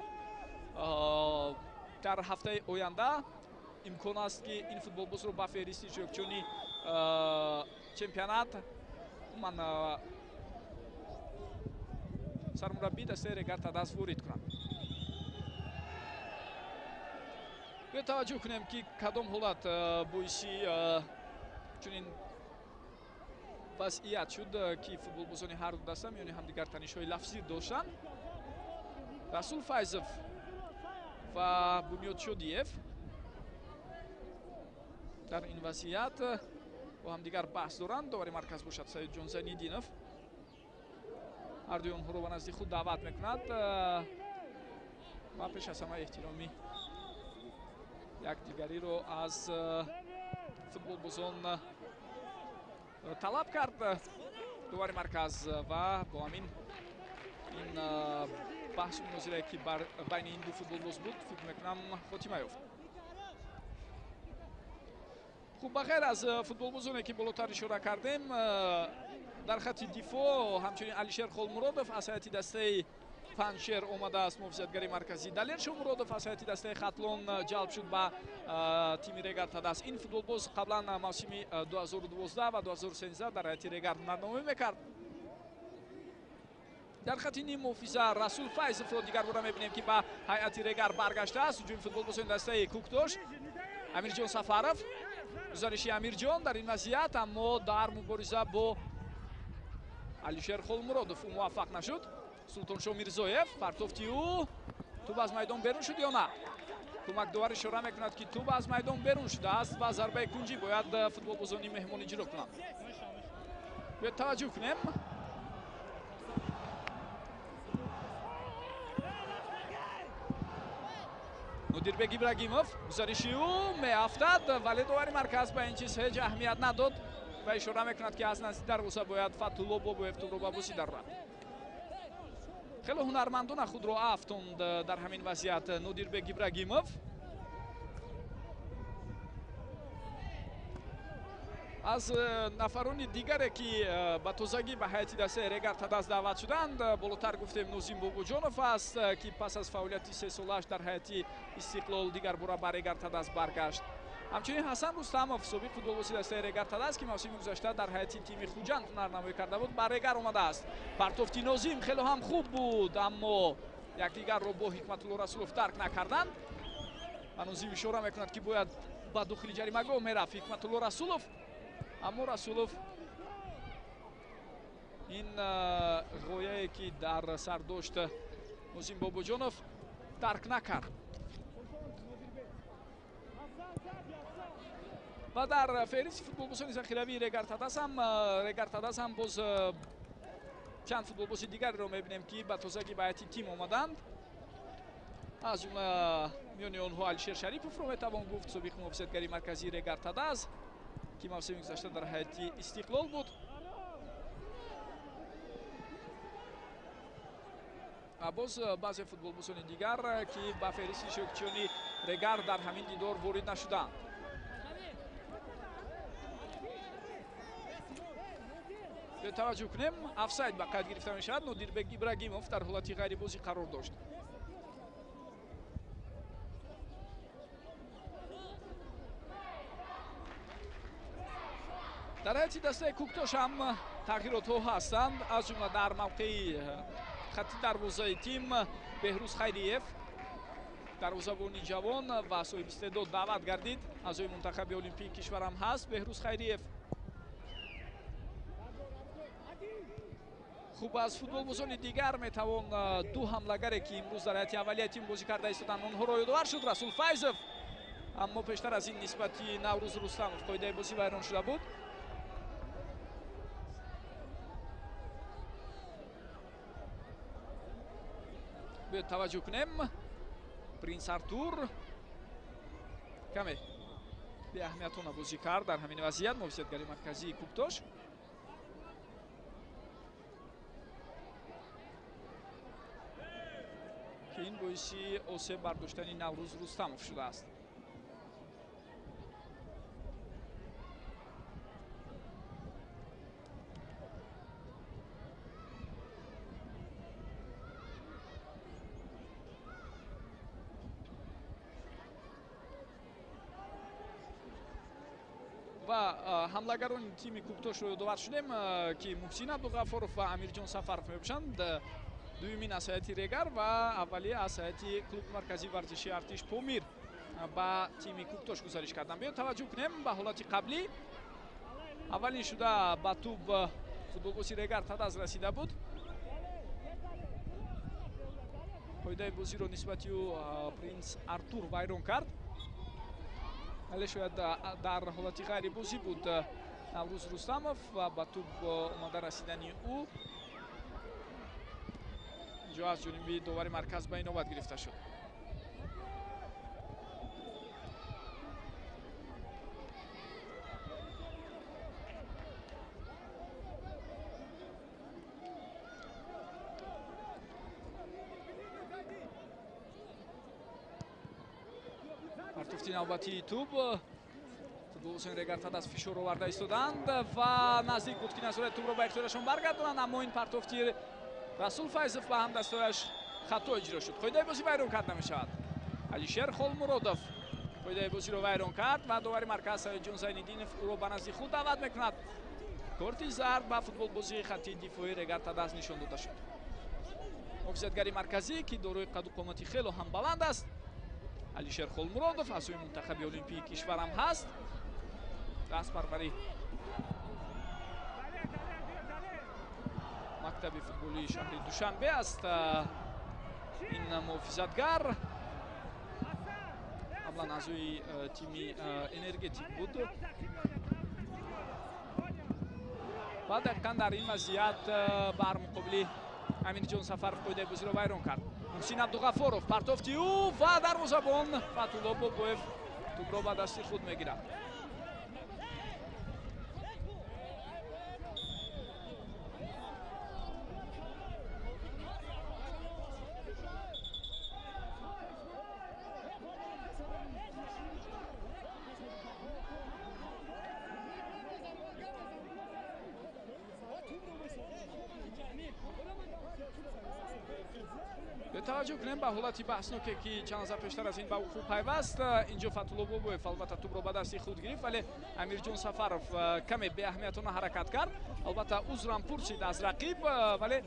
дар ҳафтаи оянда имкон аст, ки ин футболбозро ба феҳристи иштирокчиёни чемпионат умуман сармураббӣ дастаи Регар Тадаз ворид кунанд. Биё таваҷҷӯҳ кунем, ки кадом ҳолат боиси чунин вазъият шуд, ки футболбозони ҳар ду даста миёни ҳамдигар танишҳои лафзӣ доштанд. Расул Файзов ва Бунёд Шодиев дар ин вазъият бо ҳамдигар баҳс доранд. Довари марказ бошад Саидҷон Зайниддинов ҳардуи онҳоро ба назди худ даъват мекунад ва пеш аз ҳама эҳтироми якдигариро аз футболбозон талаб кард довари марказ ва бо ҳамин ин баҳсу мунозирае, ки байни ин ду футболбоз буд, фикр мекунам, хотима ёфт. Хуб, ба ғайр аз футболбозоне, ки болотар ишора кардем, дар хатти дифоъ ҳамчунин Алишер Холмуродов аз ҳайати дастаи Панҷшер омадааст, муҳофизатгари марказӣ. Далер Шомуродов аз ҳайати дастаи Хатлон ҷалб шуд ба тими Регар Тадаз. Ин футболбоз қаблан мавсими 2012 ва 2013 дар ҳайати Регар ҳунарнамоӣ мекард. Дар хатти ним муҳофиза Расул Файзовро дигарбора мебинем, ки ба ҳайати Регар баргаштааст. Ҳуҷуми футболбозони дастаи Кӯктош. Амирҷон Сафаров, гузариши Амирҷон дар ин вазъият, аммо дар мубориза бо Алишер Холмуродов ӯ муваффақ нашуд. Султоншо Мирзоев, партофти ӯ, тӯб аз майдон берун шуд ё на? Кӯмакдовар ишора мекунад, ки тӯб аз майдон берун шудааст ва зарбаи кунҷӣ бояд футболбозони меҳмон иҷро кунанд. Биёед таваҷҷӯҳ кунем. Нодирбек Ибрагимов, гузариши ӯ меафтад, вале довари марказ ба ин чиз ҳеҷ аҳамият надод ва ишора мекунад, ки аз назди дарвоза бояд Фатулло Бобоев тӯбро ба бозӣ дарорад. Хеле ҳунармандона худро афтонд дар ҳамин вазъият Нодирбек Ибрагимов. Аз нафарони дигаре, ки ба тозагӣ ба ҳайати дастаи Регар Тадаз даъват шуданд, болотар гуфтем, Нозим Бобоҷонов аст, ки пас аз фаъолияти сесолааш дар ҳайати Истиқлол дигарбора ба Регар Тадаз баргашт. Ҳамчунин Ҳасан Рустамов, собиқ футболбози дастаи Регар Тадаз, ки мавсими гузашта дар ҳайати тими Хуҷанд ҳунарнамоӣ карда буд, ба Регар омадааст. Партофти Нозим хеле ҳам хуб буд, аммо якдигарро бо Ҳикматулло Расулов дарк накарданд ва Нозим ишора мекунад, ки бояд ба дохили ҷаримагоҳ мерафт Ҳикматулло Расулов, аммо Расулов ин ғояе, ки дар сар дошт Нозим Бобоҷонов, дарк накард. Ва дар феҳристи футболбозони захиравии Регар Тадаз ҳам боз чанд футболбози дигарро мебинем, ки ба тозагӣ ба ҳайати тим омаданд. Аз ҷумла миёни онҳо Алишер Шариповро метавон гуфт, собиқ муҳофизатгари марказии Регар Тадаз, ки мавсими гузашта дар ҳайати Истиқлол буд. Ва боз баъзе футболбозони дигар, ки ба феҳристи иштирокчиёни Регар дар ҳамин дидор ворид нашуданд. Таваҷҷӯҳ кунем, офсайд ба қайд гирифта мешавад. Нодирбек Ибрагимов дар ҳолати ғайрибозӣ қарор дошт. Дар ҳайати дастаи Кӯктош ҳам тағйиротҳо ҳастанд, аз ҷумла дар мавқеи хатти дарвозаи тим Беҳрӯз Хайриев, дарвозабони ҷавон ва соҳиби истеъдод, даъват гардид. Аъзои мунтахаби олимпии кишварам ҳаст Беҳрӯз Хайриев. Хуб, аз футболбозони дигар метавон ду ҳамлагаре, ки имрӯз дар ҳайати аввалияи тим бозӣ карда истоданд, онҳоро ёдовар шуд. Расул Файзов, аммо пештар аз ин нисбати Наврӯз Рустамов қоидаи бозӣ вайрон шуда буд. Биёед таваҷҷӯҳ кунем. Принс Артур каме беаҳамиятона бозӣ кард дар ҳамин вазъият, муҳофизатгари марказии Кӯктош. Ки ин боиси осеб бардоштани Наврӯз Рустамов шудааст. Ва ҳамлагарони тими Кӯктошро ёдовар шудем, ки Муҳсин Абдуғаффоров ва Амирҷон Сафаров мебошанд. Дуюмин аз ҳайати Регар ва аввали аз ҳайати клуби марказии варзишии Артиш Помир ба тими Кӯктош гузариш карданд. Биёед таваҷҷӯҳ кунем ба ҳолати қаблӣ. Аввалин шуда ба тӯб футболбози Регар Тадаз расида буд. Қоидаи бозиро нисбати ӯ Принс Артур вайрон кард. Вале шояд дар ҳолати ғайрибозӣ буд Наврӯз Рустамов ва ба тӯб омада расидани ӯ инҷо аз ҷониби довари марказ ба инобат гирифта шуд. Партофти навбатии тӯб футболбозони Регар Тадаз фишор оварда истоданд ва наздик буд, ки назорати тӯбро ба ихтиёрашон баргардонанд, аммо ин партофти Расул Файзов ба ҳамдастояш хато иҷро шуд. Қоидаи бозӣ вайрон карда мешавад. Алишер Холмуродов қоидаи бозиро вайрон кард ва довари марказ Саидҷон Зайниддинов ӯро ба назди худ даъват мекунад. Корти зард ба футболбозии хатти дифоии Регар Тадаз нишон дода шуд. Муҳофизатгари марказӣ, ки дорои қаду қомати хело ҳам баланд аст, Алишер Холмуродов аз сӯи мунтахаби олимпии кишварам ҳаст. Дастпарвари мактаби футболии шаҳри Душанбе аст. Ин муҳофизатгар қаблан аъзои тими Энергетик буд ва дақиқан дар ин вазъият бар муқобили Амирҷон Сафаров қоидаи бозиро вайрон кард. Муҳсин Абдуғаффоров партофти ӯ ва дарвозабон Фатулло Бобоев тӯбро ба дасти худ мегирад. Таваҷҷӯҳ кунем ба ҳолати баҳсноке, ки чанд лаҳза пештар аз ин ба вуқӯъ пайваст. Инҷо Фатулло Бобоев албатта тӯбро ба дасти худ гирифт, вале Амирҷон Сафаров каме беаҳамиятона ҳаракат кард. Албатта узрам пурсид аз рақиб, вале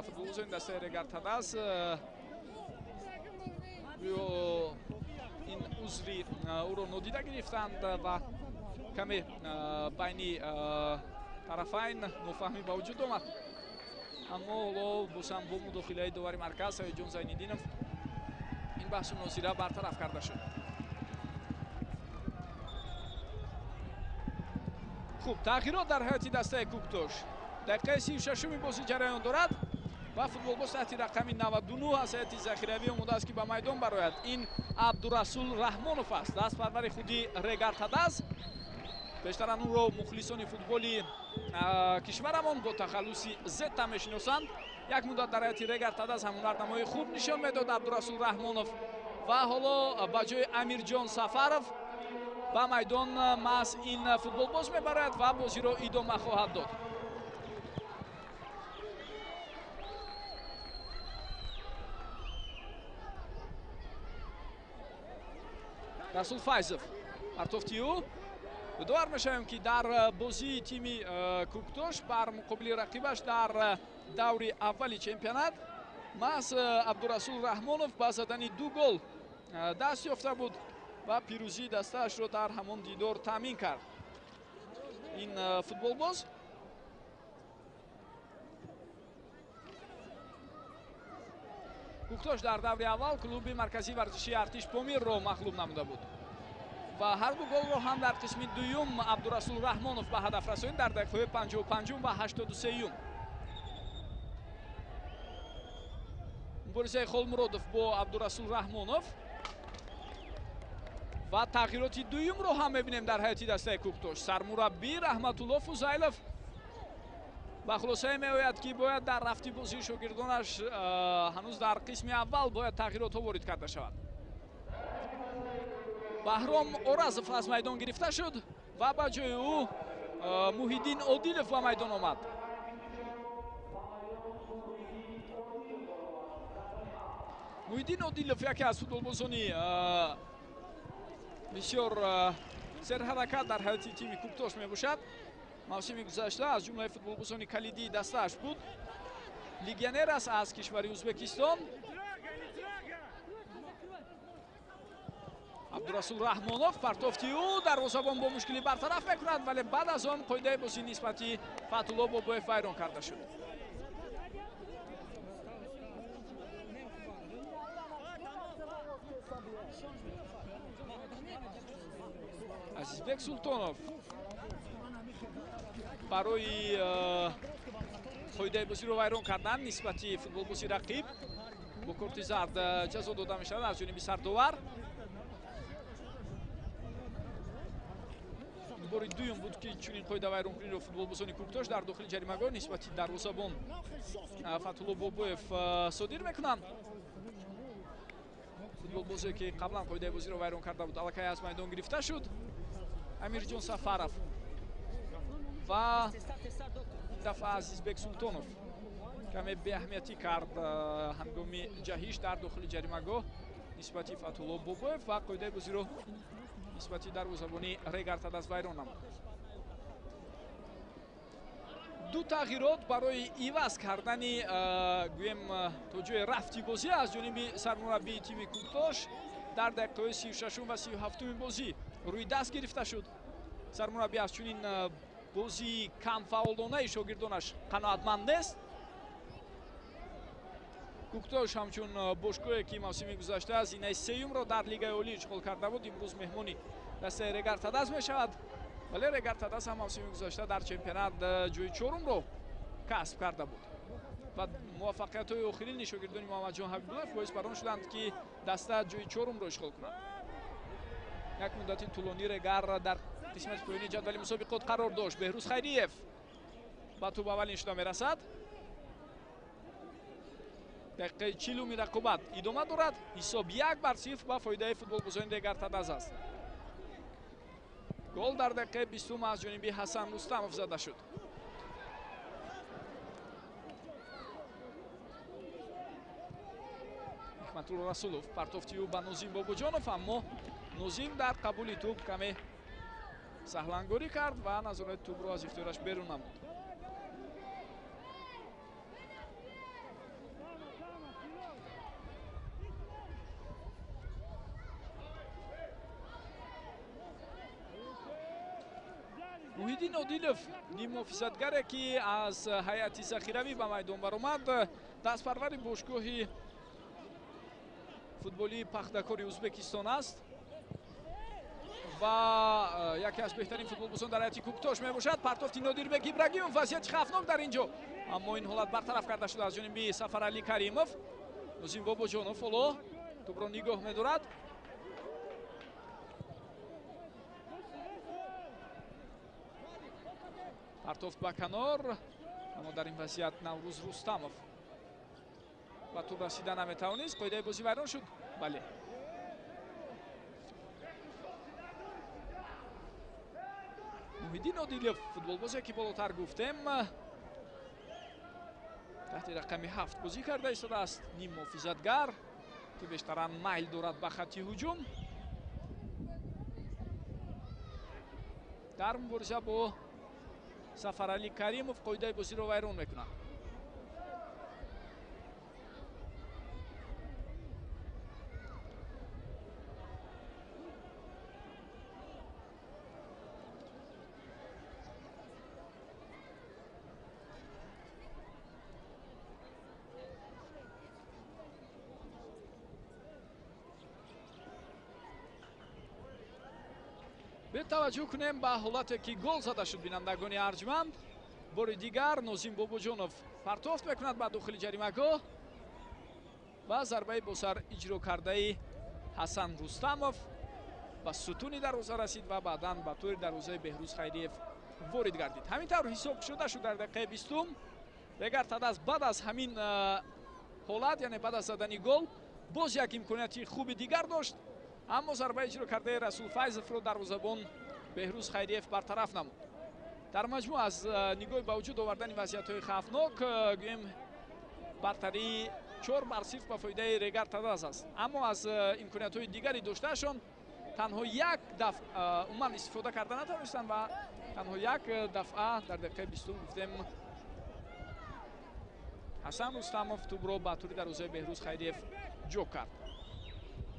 футболбозони дастаи Регар Тадаз ин узри ӯро нодида гирифтанд ва каме байни тарафайн нофаҳмӣ ба вуҷуд омад. Аммо ҳоло босам бо мудохилаи довари марказ Саидҷон Зайниддинов ин баҳсу мунозира бартараф карда шуд. Хуб, тағйирот дар ҳайати дастаи Кӯктош. Дақиқаи 36-уми бозӣ ҷараён дорад ва футболбоз таҳти рақами 99 аз ҳайати захиравӣ омода аст, ки ба майдон барояд. Ин Абдурасул Раҳмонов аст, дастпарвари худи Регар Тадаз. Бештаран ӯро мухлисони футболи кишварамон бо тахаллуси Зетта мешиносанд. Як муддат дар ҳайати Регар Тадаз ҳам ҳунарнамои хуб нишон медод Абдурасул Раҳмонов ва ҳоло ба ҷои Амирҷон Сафаров ба майдон маҳз ин футболбоз мебарад ва бозиро идома хоҳад дод. Расул Файзов партофти ӯ. Ёдовар мешавем, ки дар бозии тими Кӯктош бар муқобили рақибаш дар даври аввали чемпионат маҳз Абдурасул Раҳмонов ба задани 2 гол даст ёфта буд ва пирӯзии дастаашро дар ҳамон дидор таъмин кард. Ин футболбоз Кӯктош дар даври аввал клуби марказии варзишии Артиш Помирро мағлуб намуда буд ва ҳар ду голро ҳам дар қисми дуюм Абдурасул Раҳмонов ба ҳадаф расонид дар дақиқаҳои 55 ва 83. Муборизаи Холмуродов бо Абдурасул Раҳмонов ва тағйироти дуюмро ҳам мебинем дар ҳайати дастаи Кӯктош. Сармураббӣ Раҳматулло Фузайлов ба хулосае меояд, ки бояд дар рафти бозии шогирдонаш ҳанӯз дар қисми аввал бояд тағйиротҳо ворид карда шавад. Баҳром Оразов аз майдон гирифта шуд ва ба ҷои ӯ Муҳиддин Одилов ба майдон омад. Муҳиддин Одилов яке аз футболбозони бисёр Серҳаракат дар ҳайати тими Куктош мебошад. Мавсими гузашта аз ҷумлаи футболбозони калидии дастааш буд. Легионер аст аз кишвари Ӯзбекистон. Абдурасул Раҳмонов партофти ӯ дарвозабон бо мушкилӣ бартараф мекунад, вале баъд аз он қоидаи бозӣ нисбати Фатулло Бобоев вайрон карда шуд. Азизбек Султонов барои қоидаи бозиро вайрон кардан нисбати футболбози рақиб бо корти зард ҷазо дода мешавад аз ҷониби сардовар. Бори дуюм буд ки чунин қоида вайронкуниро футболбозони Куктош дар дохили ҷаримагоҳ нисбати дарвозабон Фатулло Бобоев содир мекунанд. Футболбозе ки қаблан қоидаи бозиро вайрон карда буд, аллакай аз майдон гирифта шуд. Амирҷон Сафаров ва ин дафъа Азизбек Султонов каме беаҳамиятӣ кард ҳангоми ҷаҳиш дар дохили ҷаримагоҳ нисбати Фатулло Бобоев ва қоидаи бозиро нисбати дарвозабони Регар Тадаз вайрон намуд. Ду тағйирот барои иваз кардани гӯем то ҷои рафти бозӣ аз ҷониби сармураббии тими Куктош дар дақиқаҳои 36 ва 37 бозӣ рӯи даст гирифта шуд. Сармураббӣ аз чунин бозии камфаъолонаи шогирдонаш қаноатманд нест. Куктош ҳамчун бошгоҳе ки мавсими гузашта зинаи сеюмро дар Лигаи Олӣ ишғол карда буд, имрӯз меҳмони дастаи Регар Тадаз мешавад. Вале Регар Тадаз ҳам мавсими гузашта дар чемпионат ҷои чорумро касб карда буд ва муваффақиятҳои охирини шогирдони Муҳаммадҷон Ҳабибуллоев боис бар он шуданд, ки даста ҷои чорумро ишғол кунад. Як муддати тӯлонӣ Регар дар қисмати поёнии ҷадвали мусобиқот қарор дошт. Беҳрӯз Хайриев ба тӯб аввалин шуда мерасад. Дақиқаи 40-уми рақобат идома дорад. Ҳисоб 1-0 ба фоидаи футболбозони Регар Тадаз аст. Гол дар дақиқаи 20 аз ҷониби Ҳасан Рустамов зада шуд. Ҳикматулло Расулов партофти ӯ ба Нозим Бобоҷонов, аммо Нозим дар қабули тӯб каме саҳлангорӣ кард ва назорати тӯбро аз ихтиёраш берун намуд. Муҳиддин Одилов, ниммуҳофизатгаре ки аз ҳайати захиравӣ ба майдон баромад, дастпарвари бошгоҳи футболии Пахтакори Ӯзбекистон аст ва яке аз беҳтарин футболбозон дар ҳайати Куктош мебошад. Партофти Нодирбек Ибрагимов, вазъияти хавфнок дар ин ҷо, аммо ин ҳолат бартараф карда шуда аз ҷониби Сафаралӣ Каримов. Нозим Бобоҷонов ҳоло тӯбро нигоҳ медорад. Партофт ба канор, аммо дар ин вазъият Наврӯз Рустамов ба тӯб расида наметавонист. Қоидаи бозӣ вайрон шуд. Бале, Муҳиддин Одилов, футболбозе ки болотар гуфтем, таҳти рақами 7 бозӣ карда истодааст. Ниммуҳофизатгар ки бештаран майл дорад ба хатти ҳуҷум. Дар мубориза бо Сафаралӣ Каримов қоидаи бозиро вайрон мекунад. Таваҷҷӯҳ кунем ба ҳолате ки гол зада шуд, бинандагони арҷманд. Бори дигар Нозим Бобоҷонов партофт мекунад ба дохили ҷаримагоҳ ва зарбаи босар иҷро кардаи Ҳасан Рустамов ба сутуни дарвоза расид ва баъдан ба тӯри дарвозаи Беҳрӯз Хайриев ворид гардид. Ҳамин тавр ҳисоб шуда шуд дар дақиқаи 20. Регар Тадаз баъд аз ҳамин ҳолат, яъне баъд аз задани гол, боз як имконияти хуби дигар дошт, аммо зарбаи иҷро кардаи Расул Файзовро дарвозабон Беҳрӯз Хайриев бартараф намуд. Дар маҷмӯъ аз нигоҳи ба вуҷуд овардани вазъиятҳои хавфнок гӯем бартарии 4-0 ба фоидаи Регар Тадаз аст, аммо аз имкониятҳои дигари доштаашон Танҳо як дафъа умуман истифода карда натавонистанд ва танҳо як дафъа дар дақиқаи 20 гуфтем Ҳасан Рустамов тӯбро ба тури дарвозаи Беҳрӯз Хайриев ҷо кард.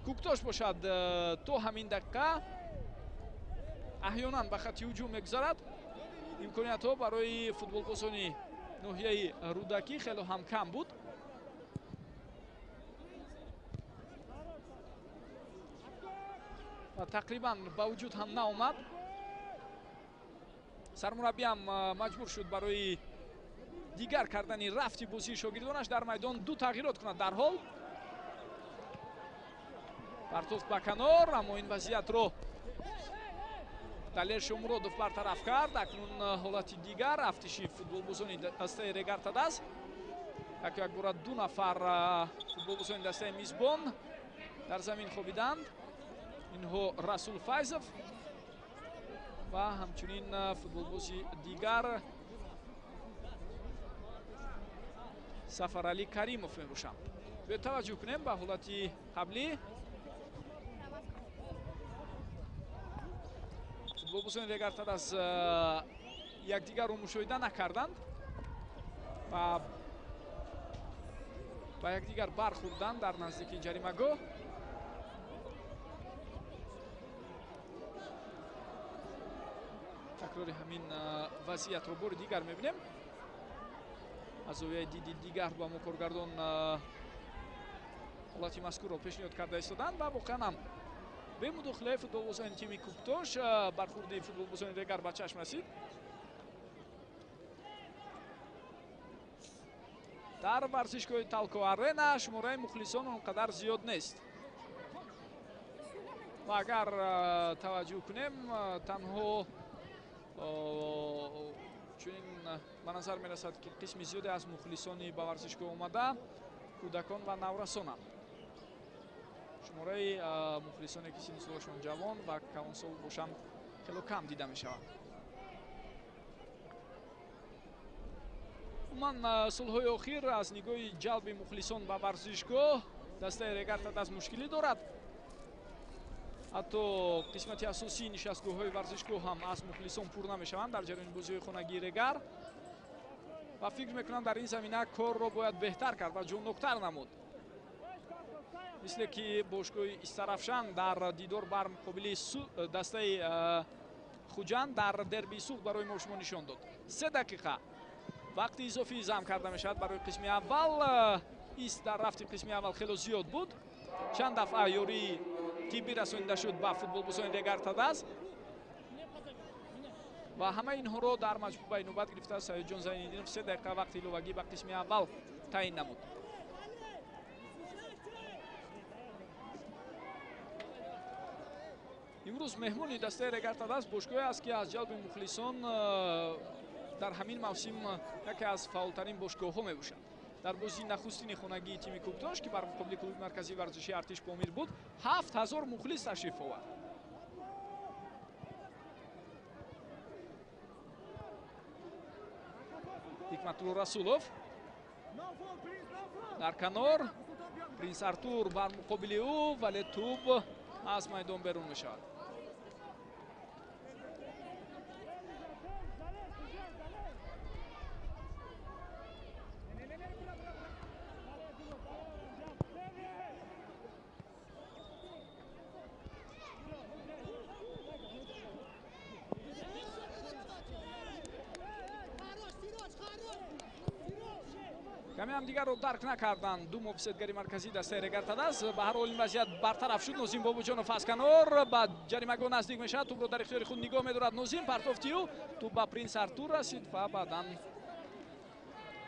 Кӯктош бошад то ҳамин дақиқа аҳёнан ба хатти ҳуҷум мегузарад. Имкониятҳо барои футболбозони ноҳияи Рӯдакӣ хело ҳам кам буд. Ва тақрибан ба вуҷуд ҳам наомад. Сармураббиам маҷбур шуд барои дигар кардани рафти бозии шогирдонаш дар майдон ду тағйирот кунад. Дарҳол партофт ба канор, аммо ин вазъиятро Далер Шомуродов бартараф кард. Акнун ҳолати дигар афтиши футболбозони дастаи Регар Тадаз. Яку якбора ду нафар футболбозони дастаи мизбон дар замин хобиданд. Инҳо Расул Файзов ва ҳамчунин футболбози дигар Сафаралӣ Каримов мебошанд. Биёед таваҷҷӯҳ кунем ба ҳолати қаблӣ. Футболбозони Регар Тадаз якдигарро мушоҳида накарданд ва ба якдигар бархӯрданд дар наздикии ҷаримагоҳ. Такрори ҳамин вазъиятро бори дигар мебинем. Аз зовияи диди дигар ба мо коргардон ҳолати мазкурро пешниҳод карда истоданд ва воқеан ҳам бемудохилаи футболбозони тими Кӯктош бархӯрди футболбозони Регар ба чашм расид. Дар варзишгоҳи Талко Арена шумораи мухлисон он қадар зиёд нест. Ва агар таваҷҷӯҳ кунем, танҳо чунин ба назар мерасад, ки қисми зиёде аз мухлисони ба варзишгоҳ омада кӯдакон ва наврасонанд. Шумораи мухлисоне ки синну солашон ҷавон ва калонсол бошанд хело кам дида мешаванд. Умуман солҳои охир аз нигоҳи ҷалби мухлисон ба варзишгоҳ дастаи Регар Тадаз мушкилӣ дорад. Ҳатто қисмати асосии нишастгоҳҳои варзишгоҳ ҳам аз мухлисон пур намешаванд дар ҷараёни бозиҳои хонагии Регар ва фикр мекунам дар ин замина корро бояд беҳтар кард ва ҷонноктар намуд. Мисле ки бошгоҳи Истарафшан дар дидор бар муқобили дастаи Хуҷанд дар дербии Суғд барои мо шумо нишон дод. 3 дақиқа вақти изофӣ зам карда мешавад барои қисми аввал. Ист дар рафти қисми аввал хело зиёд буд. Чанд дафъа ёрии тиббӣ расонида шуд ба футболбозони Регар Тадаз ва ҳамаи инҳоро дар маҷмӯъ ба инобат гирифта Саидҷон Зайниддинов 3 дақиқа вақти иловагӣ ба қисми аввал таъин намуд. Имрӯз меҳмони дастаи Регар Тадаз бошгоҳе аст, ки аз ҷалби мухлисон дар ҳамин мавсим яке аз фаъолтарин бошгоҳҳо мебошад. Дар бозии нахустини хонагии тими Кӯктош, ки бар муқобили клуби марказии варзишии Артиш Помир буд, 7000 мухлис ташриф овард. Ҳикматулло Расулов дар канор, Принс Артур бар муқобили ӯ, вале тӯб аз майдон берун мешавад. Каме ҳам дигарро дарк накарданд ду муҳофизатгари марказии дастаи Регар Тадаз. Ба ҳар ҳол ин вазъият бартараф шуд. Нозим Бобоҷонов аз канор ба ҷаримагоҳ наздик мешавад. Тӯбро дар ихтиёри худ нигоҳ медорад Нозим. Партофти ӯ тӯб ба Принс Артур расид ва баъдан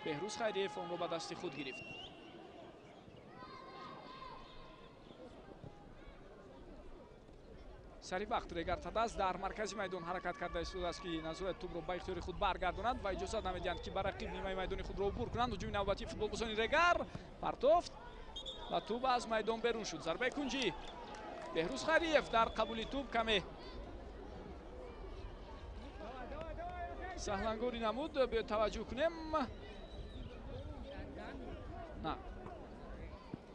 Беҳрӯз Хайриев онро ба дасти худ гирифт. Сари вақт Регар Тадаз дар маркази майдон ҳаракат карда истодааст, ки назорат тӯбро ба ихтиёри худ баргардонад ва иҷозат намедиҳанд, ки ба рақиб нимаи майдони худро убур кунанд. Ҳуҷуми навбатии футболбозони Регар, партофт ва тӯб аз майдон берун шуд. Зарбаи кунҷӣ, Беҳрӯз Хайриев дар қабули тӯб каме саҳлангорӣ намуд. Биёед таваҷҷӯҳ кунем. На,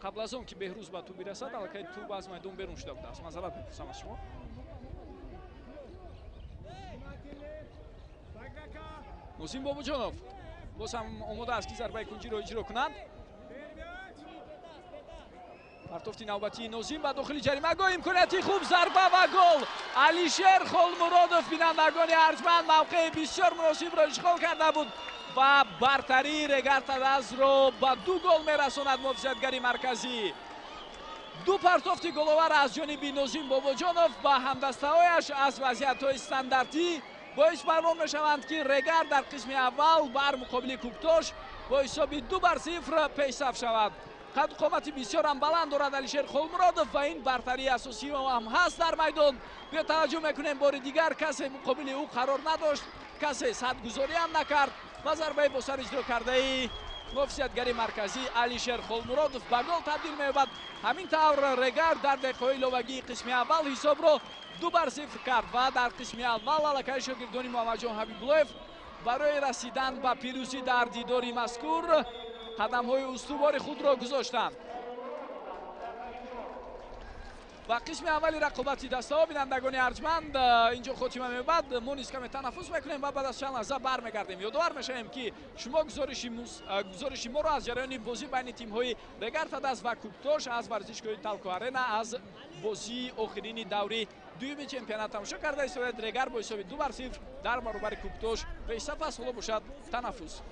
Қабл аз он ки Беҳрӯз ба тӯб бирасад, аллакай тӯб аз майдон берун шуда будааст. Маъзарат мепурсам аз шумо. Нозим Бобоҷонов боз ҳам омода аст, ки зарбаи кунҷиро иҷро кунад. Партофти навбатии Нозим ба дохили ҷаримагоҳ, имконияти хуб, зарба ва гол. Алишер Холмуродов, бинандагони арҷманд, мавқеи бисёр муносибро ишғол карда буд ва бартарии Регар Тадазро ба 2 гол мерасонад муҳофизатгари марказӣ. 2 партофти головар аз ҷониби Нозим Бобоҷонов ба ҳамдастаҳояш аз вазъиятҳои стандартӣ боис баррон мешаванд, ки Регар дар қисми аввал бар муқобили Кӯктош бо ҳисоби 2-0 пешсаф шавад. Қадду қомати бисёрам баланд дорад Алишер Холмуродов ва ин бартарии асосии ӯ ҳам ҳаст дар майдон. Биё таваҷҷӯҳ мекунем, бори дигар касе муқобили ӯ қарор надошт, касе садгузорӣ ҳам накард ва зарбаи бо сар иҷро кардаи муҳофизатгари марказӣ Алишер Холмуродов ба гол табдил меёбад. Ҳамин тавр Регар дар дақиқаҳои иловагии қисми аввал ҳисобро 2-0 кард ва дар қисми аввал аллакай шогирдони Муҳаммадҷон Ҳабибуллоев барои расидан ба пирӯзӣ дар дидори мазкур қадамҳои устувори худро гузоштанд. Ва қисми аввали рақобати дастаҳо, бинандагони арҷманд, инҷо хотима меёбад. Мо низ каме танаффус мекунем ва баъд аз чанд лаҳза бармегардем. Ёдовар мешавем, ки шумо гузориши моро аз ҷараёни бозӣ байни тимҳои Регар Тадаз ва Кӯктош аз варзишгоҳи Талко Арена аз бозии охирини даври дуюми чемпионат тамошо карда истодаед. Регар бо ҳисоби 2-0 дар баробари Кӯктош пешсаф аст. Ҳоло бошад танаффус.